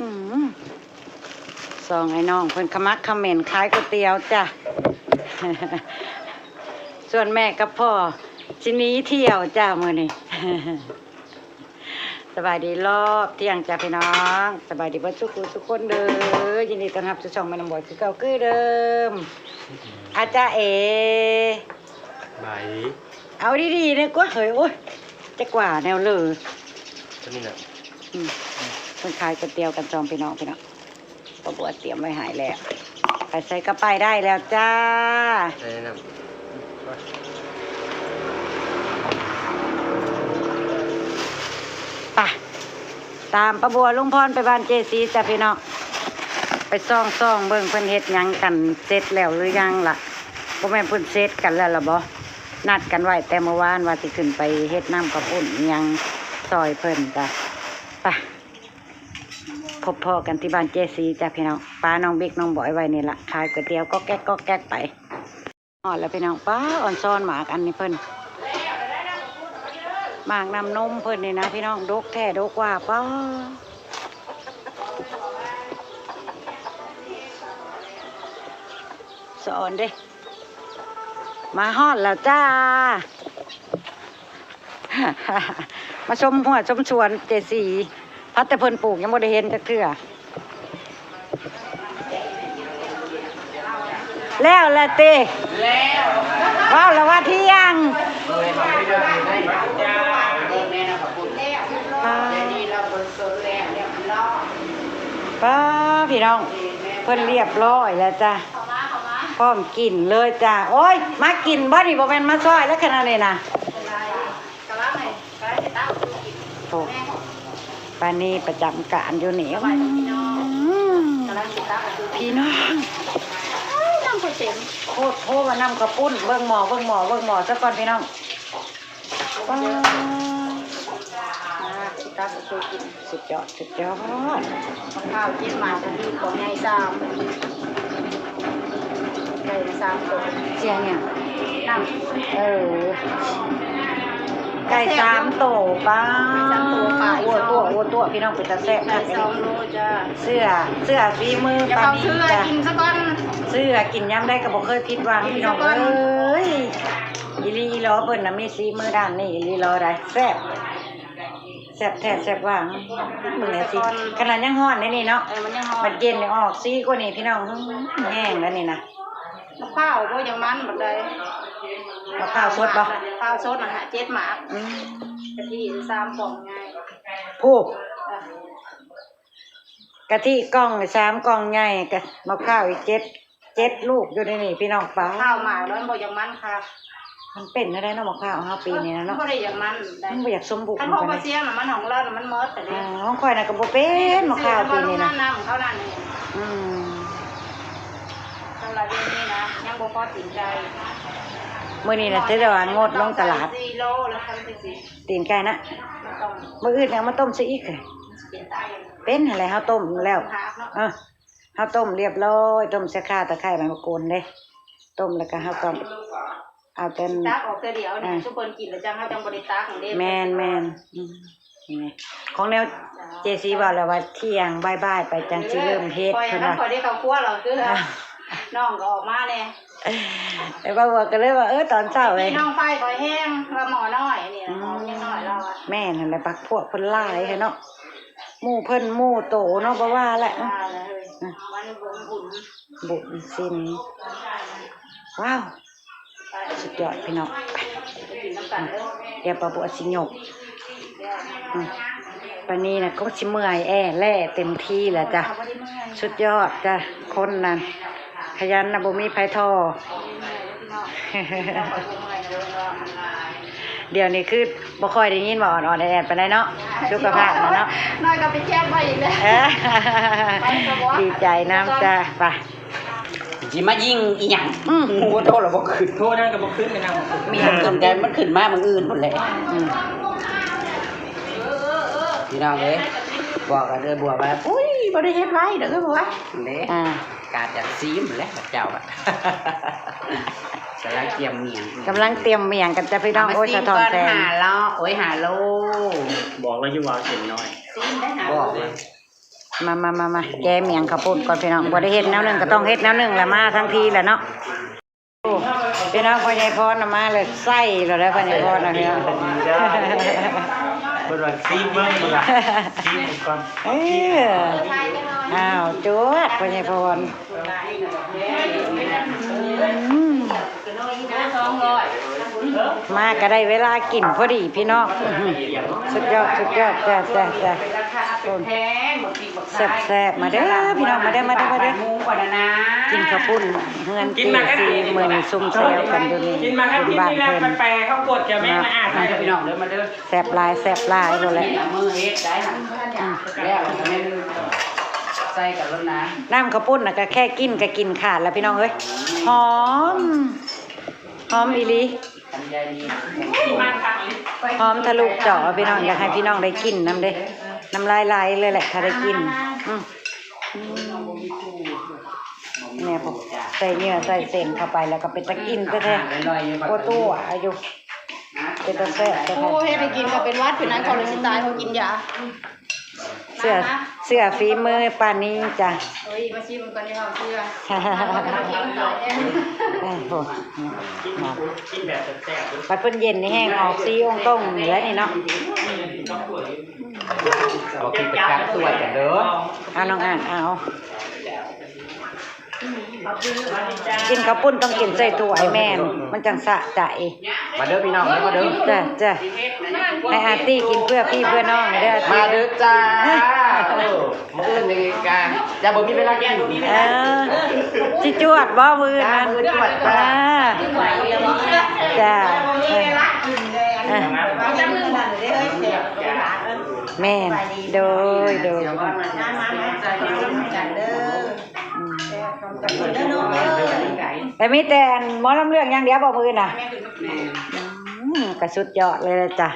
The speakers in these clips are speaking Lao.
ອືມ ສອງອ້າຍນ້ອງເພິ່ນຂະໝັກຂະເໝັນຂາຍກ໋ວຍຕຽວຈ້າ. ສ່ວນແມ່ກັບພໍ່ຊິໜີທ່ຽວຈ້າມື້ນີ້. ສະບາຍດີຮອບທ່ຽງຈ້າພີ່ນ້ອງ, ສະບາຍດີເບິດສູ່ຜູ້ສູ່ຄົນເດີ. ຍິນດີຕ້ອນຮັບສູ່ຊ່ອງແມ່ນ້ຳບວຍຄືເກົ່າຄືເດີມ. ອາຈາເອ ສະບາຍດີ. ເອົາດີໆແດ່ກວ່າເຮີ້ຍ. ໂອ້ຍ ຈັກວ່າແນວເລີ. ຕົວນີ້ນະ. ອືມ ເພິ່ນຂາຍກ໋ວຍຕຽວກັນສອງພີ່ນ້ອງ ພີ່ນ້ອງ. ປ້າບົວຕຽມໄວ້ໃຫ້ແລ້ວ. ໄປໃສກໍໄປໄດ້ແລ້ວຈ້າ. ໃສ່ນ້ຳ ໄປ ຕາມປ້າບົວລຸງພອນໄປບ້ານເຈສີຈ້າພີ່ນ້ອງ. ໄປສ່ອງໆເບິ່ງເພິ່ນເຮັດຫຍັງກັນ ເສັດແລ້ວຫຼືຍັງລະ. ບໍ່ແມ່ນເພິ່ນເສັດກັນແລ້ວລະບໍ? ນັດກັນໄວ້ແຕ່ມື້ວານວ່າຊິຂຶ້ນໄປເຮັດນ້ຳເຂົ້າປຸ້ນອີ່ຫຍັງຊ່ອຍເພິ່ນກະ ໄປ ພົບພໍ້ກັນທີ່ບ້ານເຈສີຈ້າພີ່ນ້ອງ. ປານ້ອງບິກນ້ອງບອຍໄວ້ນີ້ລະ ຂາຍກ໋ວຍຕຽວກ໋ອກແກ໋ກກ໋ອກແກ໋ກໄປ. ຮອດແລ້ວພີ່ນ້ອງ. ປ້າ ອອນຊອນໝາກອັນນີ້ເພິ່ນ ໝາກນ້ຳນົມເພິ່ນນີ້ນະພີ່ນ້ອງ ດົກແທ້ດົກວ່າ. ປ້າ ສອນເດ້. ມາຮອດແລ້ວຈ້າ. ມາຊົມຮົ້ວຊົມສວນເຈສີ. ພັດແຕ່ເພິ່ນປູກຍັງບໍ່ໄດ້ເຫັນຈັກເທື່ອ. ແລ້ວແຫຼະຕິ? ແລ້ວ. ເວົ້າລະວ່າທ່ຽງ. ປ້າ ປ້າ ພີ່ນ້ອງ ເພິ່ນລຽບຮ້ອຍແລ້ວຈ້າ. ພ້ອມກິນເລີຍຈ້າ. ໂອ້ຍ ມາກິນບໍ່ນີ້? ບໍ່ແມ່ນມາຊ່ອຍແລ້ວຂະໜາດນີ້ນະ. ໂອ້ ປານີປະຈຳການຢູ່ນີ້. ອືມ ພີ່ນ້ອງ ນ້ຳກໍເຕັມ ໂຄດໂພວ່ານ້ຳເຂົ້າປຸ້ນ. ເບິ່ງໝໍ້ ເບິ່ງໝໍ້ ເບິ່ງໝໍ້ຊະກ່ອນພີ່ນ້ອງ. ປ້າ ຕັກໃຫ້ສູ່ກິນ. ສຸດຍອດ ສຸດຍອດ. ໝາກພ້າວເຈັດໝາກ ກະມີກອງໃຫຍ່ສາມ ໄກ່ສາມໂຕ. ສຽງຫຍັງ? ນ້ຳ. ເອີ ໄກ່ສາມໂຕ. ປ້າ ສາມໂຕ. ໂອ້ຕົວະ ໂອ້ຕົວະ ພີ່ນ້ອງ ເປັນຕາແຊບຄັກ. ສອງໂລຈ້າ. ເຊື່ອ ເຊື່ອຝີມືປານີຈ້າ. ກິນຊະກ່ອນ. ເຊື່ອ ກິນຍາມໃດກໍບໍ່ເຄີຍຜິດຫວັງ ກິນຊະກ່ອນ ພີ່ນ້ອງເອີຍ. ອີ່ຫຼີອີ່ຫຼໍ ເພິ່ນນະມີສີມືດ້ານນີ້ອີ່ຫຼີອີ່ຫຼໍໄດ໋. ແຊບ ແຊບແທ້ແຊບວ່າ. ເບິ່ງແນ່ຊິ ຂະໜາດຍັງຮ້ອນເດ້ນີ້ເນາະ. ເອີ ມັນຍັງຮ້ອນ. ບັດເຢັນນີ້ອອກສີກວ່ານີ້ພີ່ນ້ອງ. ແຫ້ງແລ້ວນີ້ນະ. ໝາກພ້າວບໍ່ຢາກມັນປານໃດ. ໝາກພ້າວສົດບໍ່? ພ້າວສົດນະ ເຈັດໝາກ. ອືມ ກະທິສາມກ່ອງໃຫຍ່. ໂອ້ ກະທິກ່ອງສາມກ່ອງໃຫຍ່ ກະໝາກພ້າວອີກເຈັດ ເຈັດລູກຢູ່ໃນນີ້ພີ່ນ້ອງ. ປ້າ ພ້າວໝາກແລ້ວມັນບໍ່ຢາກມັນຄັກ. ມັນເປັນແນວໃດເນາະ ໝາກພ້າວເຮົາປີນີ້ນະເນາະ? ມັນບໍ່ໄດ້ຢາກມັນໃດ໋. ມັນບໍ່ຢາກສົມບູນ. ຄັນຂອງບໍ່ສຽງນະ ມັນຂອງລາວນະ ມັນໝົດແຕ່ນີ້. ອໍ ຂອງຂ້ອຍນະກໍບໍ່ເປັນໝາກພ້າວປີນີ້ນະ. ອືມ ສຳລັບດຽວນີ້ນະ ຍັງບໍ່ພໍຕີນໄກ່. ມື້ນີ້ນະຖືໄດ້ວ່າງົດລົງຕະຫຼາດ. ຕີນໄກ່ນະ ມື້ອື່ນເອົາມາຕົ້ມຊະອີກ. ເປັນຫັ້ນແຫຼະ ເຮົາຕົ້ມແລ້ວ. ເອີ ເຮົາຕົ້ມລຽບຮ້ອຍ ຕົ້ມໃສ່ຂ່າ ຕະໄຄ ໃບມະກູດເດ້. ຕົ້ມແລ້ວກໍເຮົາກໍເອົາແຕ່ ຕັກອອກເທື່ອດຽວນີ້ ຊຸມເພິ່ນກິນແລ້ວຈັ່ງ ເຮົາຈັ່ງບໍ່ໄດ້ຕັກເດ້. ແມ່ນໆ. ອືມ ນີ້ ຂອງແນວເຈຊີເວົ້າແລ້ວວ່າ ທ່ຽງບ່າຍໆ ໄປຈັ່ງຊິເລີ່ມເຮັດ ຂ້ອຍ ເພິ່ນວ່າ. ຂ້ອຍໄດ້ເຂົ້າຄົວແລ້ວ ຄື ນ້ອງກໍອອກມາແດ່. ແຕ່ວ່າ ວ່າກໍເລີຍວ່າ ເອີ ຕອນເຊົ້າເລີຍ ນ້ອງໄຟຂ້ອຍແຮງ ວ່າໝໍ້ນ້ອຍນີ້ ໝໍ້ຍັງນ້ອຍລາວ. ແມ່ນຫັ້ນແຫຼະ ພັກພວກເພິ່ນຫຼາຍແທ້ເນາະ. ໝູ່ເພິ່ນໝູ່ໂຕເນາະ ບໍ່ວ່າແຫຼະ. ອ່າ ບຸນສິນ ວ້າວ ສຸດຍອດພີ່ນ້ອງ. ໄປ ດຽວປ້າບົວຊິຍົກ. ອືມ ປານີນະຄົງຊິເມື່ອຍແອແລ້ເຕັມທີ່ແລ້ວຈ້ະ. ສຸດຍອດຈ້ະ ຄົນນັ້ນຂະຫຍັນນະ ບໍ່ມີໃຜທໍ້. ດຽວນີ້ຄືບໍ່ຄ່ອຍໄດ້ຍິນວ່າອ່ອນໆແອດໆປານໃດເນາະ ສຸຂະພາບນະເນາະ. ນ້ອຍກໍໄປແຄບໄວ້ອີກແລ້ວ. ເອີ ດີໃຈນຳຈ້ະ. ໄປ ຊິມາຍິງອີຫຍັງ? ອືມ ໂທລະບໍ່ຂຶ້ນ ໂທນັ້ນກໍບໍ່ຂຶ້ນ ໄປນຳ ມີຫຍັງຂຶ້ນ ແຕ່ມັນຂຶ້ນມາມື້ອື່ນພຸ້ນແຫຼະ. ອືມ ພີ່ນ້ອງເອີຍ ບອກກັນເອີຍ ບົວວ່າ ອຸ້ຍ ບໍ່ໄດ້ເຮັດໄວ້ດອກເອີຍ ບົວເດ້. ອ່າ ກາດຢາກຊີມແຫຼະເຈົ້າອະ ກຳລັງຕຽມໝຽງ ກຳລັງຕຽມໝຽງກັນຈ້ະພີ່ນ້ອງ. ໂອ້ຍ ສະທ້ອນແສງ ຫ້າໂລ ໂອ້ຍ ຫ້າໂລ ບອກແລ້ວຢູ່ວ່າເສັ້ນນ້ອຍ ຊີມໄດ້ ຫ້າໂລ ບອກ. ມາ ມາ ມາ ມາ ແກະໝ້ຽງເຂົ້າປຸ້ນກ່ອນພີ່ນ້ອງ. ບໍ່ໄດ້ເຮັດແນວໜຶ່ງກໍຕ້ອງເຮັດແນວໜຶ່ງລະ ມາທັງທີລະເນາະ. ໂອ້ ພີ່ນ້ອງ ພໍ່ໃຫຍ່ພອນນະມາແລ້ວ ໃສ່ໂລດເດີ້ ພໍ່ໃຫຍ່ພອນນະພີ່ນ້ອງ. ເພິ່ນວ່າຊີມເບິ່ງ ເພິ່ນວ່າຊີມກ່ອນ. ເອີ ອ້າວ ຈວດ ພໍ່ໃຫຍ່ພອນ. ອືມ ມາກໍໄດ້ເວລາກິນພໍດີພີ່ນ້ອງ. ສຸດຍອດ ສຸດຍອດ ຈ້າ ຈ້າ ຈ້າ. ແຊບໆ ມາເດີ້ພີ່ນ້ອງ ມາເດີ້ ມາເດີ້ ມາເດີ້. ກິນເຂົ້າປຸ້ນເຮືອນເຈຊີ ມື້ນີ້ຊຸມແຊວກັນຢູ່ນີ້ ບຸນບ້ານເພິ່ນ. ມາ ພີ່ນ້ອງເດີ ມາເດີ້. ແຊບຫຼາຍ ແຊບຫຼາຍໂລດແຫຼະ. ອືມ ແລ້ວກໍແມ່ນໃສ່ກັນໂລດນະ. ນ້ຳເຂົ້າປຸ້ນນະ ກໍແຄ່ກິນກໍກິນຂາດແລ້ວພີ່ນ້ອງເອີຍ. ຫອມ ຫອມອີ່ຫຼີ ຫອມທະລຸຈໍພີ່ນ້ອງ. ຢາກໃຫ້ພີ່ນ້ອງໄດ້ກິນນຳເດ້ ນ້ຳລາຍໄຫຼເລີຍແຫຼະ ຖ້າໄດ້ກິນ. ອືມ ອືມ ແມ່ ໃສ່ເນື້ອໃສ່ເສັ້ນເຂົ້າໄປແລ້ວກໍເປັນຕາກິນແທ້ໆ. ໂອ້ ຕົວຢູ່ ເປັນຕາແຊບແທ້ໆ. ໂອ້ ເຮັດໃຫ້ກິນກໍເປັນຫວັດ ເປັນຫຍັງ ເຂົາເລີຍຊິຕາຍ ເຂົາກິນຢາ. ເຊື່ອ ເຊື່ອຝີມືປານີຈ້າ. ເອີຍ ມາຊີມເບິ່ງກ່ອນ ຢ່າເວົ້າເຊື່ອ. ເອີ ໂຫ ບັດເພິ່ນເຢັນນີ້ແຮງອອກສີອົງຕົງນີ້ແຫຼະນີ້ເນາະ. ເອົາກິນໄປກັບສວຍກັນເດີ. ເອົາ ນ້ອງອານ ເອົາ. ກິນເຂົ້າປຸ້ນຕ້ອງກິນໃສ່ຖ້ວຍ ແມ່ນ ມັນຈັ່ງສະໃຈ. ມາເດີພີ່ນ້ອງເດີ ມາເດີ. ຈ້າ ຈ້າ ໃຫ້ອາຕີ້ກິນເພື່ອພີ່ເພື່ອນ້ອງເດີ. ມາເດີຈ້າ. ເອີ ມື້ອື່ນນີ້ກະຈະບໍ່ມີເວລາກິນ. ເອີ ຊິຈວດບໍ່ມື້ອື່ນນັ້ນ? ມື້ອື່ນຈວດ. ເອີ ຈ້າ ເອີ ເອີ ແມ່ນ ໂດຍ ໂດຍ. ອືມ ແຕ່ມີແຕ່ອັນໝໍລຳເລື່ອງຢ່າງດຽວບໍ່ມື້ອື່ນນະ? ແມ່ນ ອືມ ກໍສຸດຍອດເລີຍລະຈ້າ.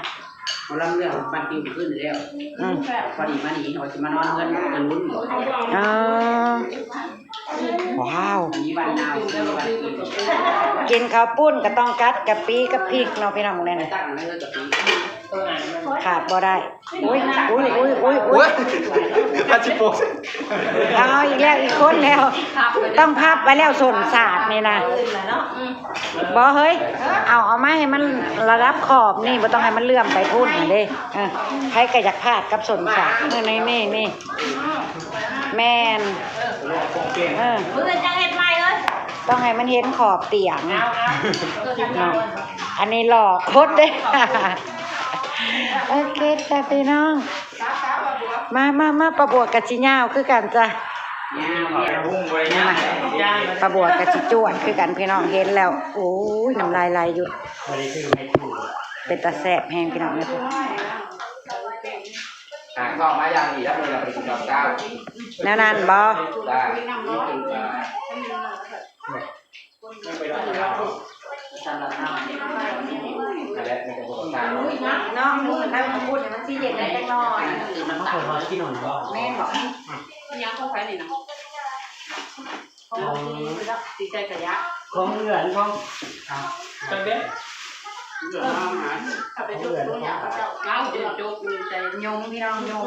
ໝໍລຳເລື່ອງປັນຕິວຂຶ້ນແລ້ວ. ອືມ ພໍດີມານີ້ເຮົາຊິມານອນເຮືອນຕະລຸນ. ອໍ ວ້າວ ມີວັນເອົາ ມີວັນກິນ. ກິນເຂົ້າປຸ້ນກໍຕ້ອງກັດກະປິກັບພິກເນາະ ພີ່ນ້ອງ ມື້ນີ້ນະ ຂາດບໍ່ໄດ້. ອຸ້ຍ ອຸ້ຍ ອຸ້ຍ ອຸ້ຍ ອຸ້ຍ ໂອ້ຍ ອາດຊິໂປະ ເອົາອີກແລ້ວ ອີກຄົນແລ້ວ ຕ້ອງພັບໄວ້ແລ້ວ ສົ້ນສາດນີ້ນະ. ບໍ່ເຮີ້ຍ ເອົາ ເອົາມາໃຫ້ມັນລະດັບຂອບນີ້ ບໍ່ຕ້ອງໃຫ້ມັນເຫຼື່ອມໄປພຸ້ນຫັ້ນເດ້. ເອີ ໃຜກໍຢາກພາດກັບສົ້ນສາດ. ເອີ ນີ້ ນີ້ ນີ້ ແມ່ນ ເອີ ມື້ອື່ນຈັ່ງເຮັດໃໝ່ເລີຍ ຕ້ອງໃຫ້ມັນເຫັນຂອບຕຽງເນາະ. ອັນນີ້ຫຼອກຄົນເດ້. ໂອເຄຈ້າພີ່ນ້ອງ ມາ ມາ ມາ ປ້າບົວກະຊິຍາວຄືກັນຈ້າ. ມາ ປ້າບົວກະຊິຈວດຄືກັນ ພີ່ນ້ອງເຫັນແລ້ວ ໂອ້ຍ ນ້ຳລາຍໄຫຼຢູ່. ເປັນຕາແຊບແຮງພີ່ນ້ອງເອີຍ. ຫາຊອກມາຢ່າງດີ ຖ້າເພິ່ນເອົາໄປກິນຕອນເຊົ້າ ແນວນັ້ນບໍ່? ຈ້າ ເນາະ ມື້ນັ້ນເຮົາພູດໃຫ້ມັນຊິເຢັນໄດ້ຈັກໜ້ອຍ. ແມ່ນບໍ່? ອີຫຍັງຂອງໃຜນີ້ນະ? ຂອງເຮົາຊິຢູ່ດອກ ຊິໃສ່ກະຍະ ຂອງເຮືອນ ຂອງ ຈັກເດ້ ເຮືອນເຮົານະ ເຂົາໄປຈົກຕົວຫຍັງເຂົາເຈົ້າ ເອົາ ຈົກຢູ່ໃສ ຍົມ ພີ່ນ້ອງ ຍົມ.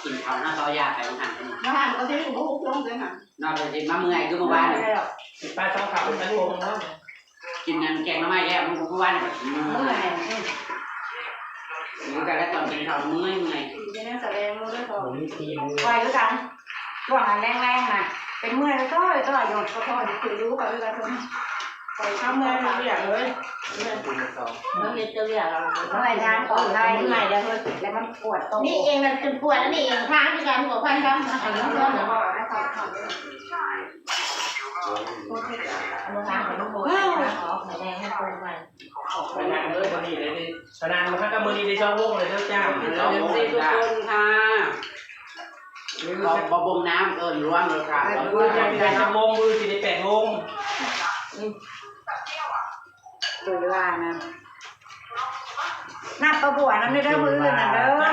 ກິນເຂົ້ານະ ເຂົາຢາກໄປຫັ້ນ ມາຫັ້ນກໍຊິບໍ່ຮູ້ລົງເດ້ຫັ້ນ ນອນໄປຊິມາເມື່ອຍຄືມື້ວານນີ້ ຊິໄປເຊົາເຂົາໄປໂຮງເນາະ. ກິນອັນແກງໜໍ່ໄມ້ແລ້ວ ມື້ວານນີ້ກໍເມື່ອຍ ເມື່ອຍ ອືມ ມື້ກະໄດ້ຕອນກິນເຂົ້າເມື່ອຍ ເມື່ອຍ ກິນແນວສະແລງເລີຍ ບໍ່ມີທີມເລີຍ ຂ້ອຍຄືກັນ ຊ່ວງອັນແລງໆນະ ເປັນເມື່ອຍ ໂທ້ຍໆຢູ່ ກໍໂທດຄືຢູ່ ຂ້ອຍຄືກັນ ຂ້ອຍເມື່ອຍວຽກເລີຍ ເມື່ອຍ ເຮັດແຕ່ວຽກ ເມື່ອຍທາງປອດໄພ ເມື່ອຍແລ້ວ ແລ້ວມັນປວດໂຕ ນີ້ເອງນະຈົນປວດ ອັນນີ້ເອງທາງຄືກັນ ຂອງຂ້ອຍທາງ ໄປນັ່ງເລີຍມື້ນີ້ເລີຍ ໄປນັ່ງມາກັບມື້ນີ້ໄດ້ສອງວົງເລີຍເດີຈ້າ ເອັຟຊີທຸກຄົນຄ່ະ ບໍ່ ບໍ່ບົ່ງນ້ຳ ເອີ້ນລວມເລີຍຄ່ະ ມື້ອື່ນຊິໄດ້ຈັກໂມງ ມື້ອື່ນຊິໄດ້ແປດໂມງ ອືມ ຄືວ່ານະ ນັບປ້າບົວນຳເດີ ມື້ອື່ນນັ້ນເດີ ປ້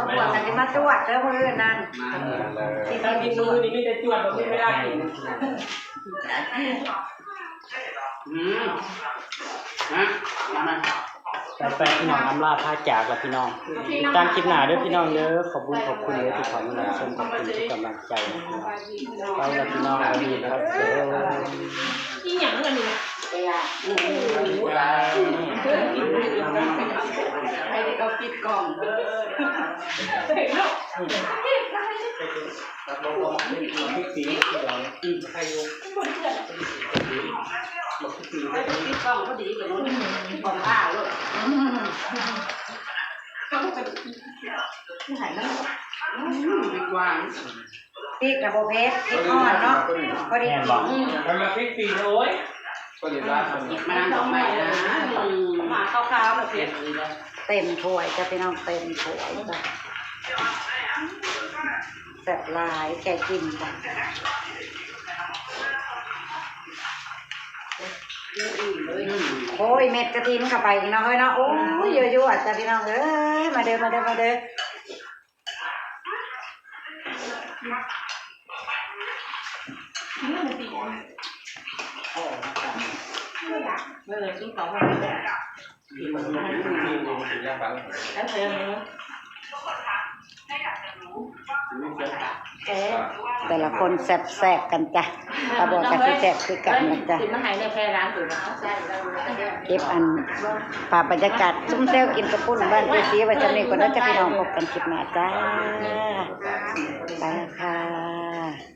າບົວກໍຊິມາຈວດເດີ ມື້ອື່ນນັ້ນ ມາເດີ ຊິກິນມື້ນີ້ມີແຕ່ຈວດ ບໍ່ມີເວລາກິນ ອືມ ມາ ມາ ມາ. ໄປໆ ພີ່ນ້ອງ ອຳລາພາຈາກລະພີ່ນ້ອງ. ຕິດຕາມຄລິບໜ້າເດີພີ່ນ້ອງເດີ. ຂອບບຸນຂອບຄຸນເດີທີ່ເຂົ້າມາຮັບຊົມ ຂອບຄຸນທຸກກຳລັງໃຈ. ໄປລະພີ່ນ້ອງ ສະບາຍດີ ອີ່ຫຍັງອັນນີ້? ໃຜທີ່ເຂົາປິດກ້ອງເດີ. ອືມ ພິກນະບໍ່ເຜັດ ພິກອ່ອນເນາະ ພໍດີກິນ. ອືມ ຄັນວ່າພິກປີນ ໂອ້ຍ ມານຳດອກໄມ້ນະ ມາຂາວໆ ແລ້ວເຜັດ ເຕັມຖ້ວຍຈ້ະພີ່ນ້ອງ ເຕັມຖ້ວຍຈ້ະ. ແຊບຫຼາຍ ແກະກິນຈ້ະ. ໂອ້ຍ ເມັດກະຖິນເຂົ້າໄປພີ່ນ້ອງເອີຍເນາະ. ໂອ້ຍ ຍົວໆ ຈ້ະພີ່ນ້ອງເອີຍ. ມາເດີ ມາເດີ ມາເດີ. ເອີ ກິນເຂົ້າ ແຕ່ລະຄົນແຊບໆ ກັນຈ້ະ. ຕາບອດກະຊິແຊບຄືກັນນະຈ້ະ. ເກັບອັນພາບບັນຍາກາດຊຸມແຊວກິນເຂົ້າປຸ້ນບ້ານເຈສີໄວ້ຊ່ຳນີ້ກ່ອນເດີຈ້ະພີ່ນ້ອງ. ພົບກັນຄລິບໜ້າຈ້າ. ໄປແລ້ວຄ່ະ.